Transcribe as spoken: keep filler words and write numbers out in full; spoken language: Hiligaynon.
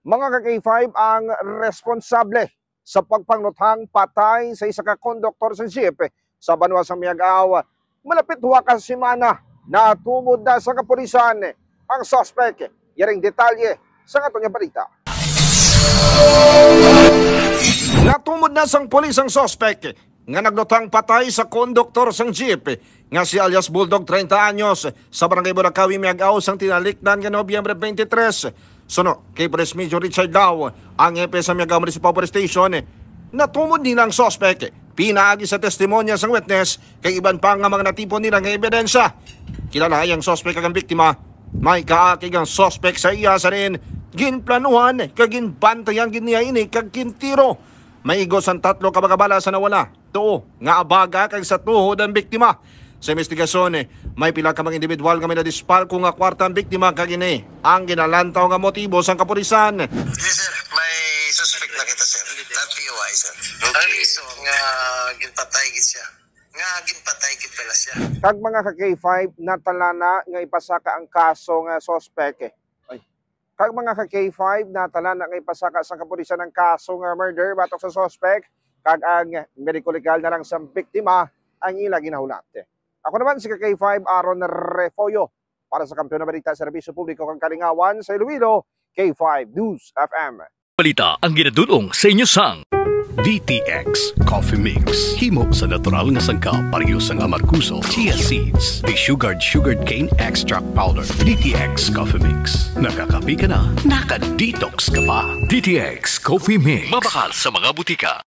Mga ka-K five, ang responsable sa pagpangluthang patay sa isa ka konduktor sa jeep sa banwa sang Miag-ao, malapit duha ka semana natumod na sa kapulisan ang suspek. Yaring detalye sa aton nga balita. Natumod na sang pulis ang suspek nga nagluthang patay sa konduktor sang jeep nga si alias Bulldog, treinta anyos, sa Barangay Burakawi, Miag-ao, sang tinalikdan nga Nobyembre twenty-three. Suno kay Police Major Richard Lau, ang hepe sa Miag-ao Municipal Police Station, natumod nila ang suspek pinaagi sa testimonya sang witness kag iban pa nga mga natipon nila nga ebidensya. Kilala ang suspek kag ang biktima. May kaakig ang suspek sa iya, sa diin ginplanuhan kag ginbantayan gid niya ini kag gintiro. May igos ang tatlo ka mga bala sa nawala, tuo nga abaga kag sa tuhod ang biktima. Sa investigasyon, may pila ka mga individual nga may nadispalko nga kwarta ang biktima kag ini ang ginalantaw nga motibo sang kapulisan. Yes, sir. May suspect na kita, sir. Not P O I, sir. Ang reason nga ginpatay gid siya. Nga ginpatay gid pala siya. Kag mga ka-K five, natalana nga ipasaka ang kaso nga suspek. Ay. Kag mga ka-K five, natalana nga ipasaka sang kapulisan ang kaso nga murder batok sa suspek, kag ang medico legal na lang sa biktima ang ila ginahulat. Ako naman si ka-K five, Aaron Refollo, para sa Kampiyon nga Balita, Serbisyo Publiko kag Kalingawan sa Iloilo, K five News F M. Balita ang ginadul-ong sa inyo sang D T X Coffee Mix. Himo sa natural nga sangkap, pareho sang amargoso, chia seeds, desugared sugarcane extract powder. D T X Coffee Mix. Nakakape ka na, naka-detox ka pa. D T X Coffee Mix. Mabakal sa mga butika.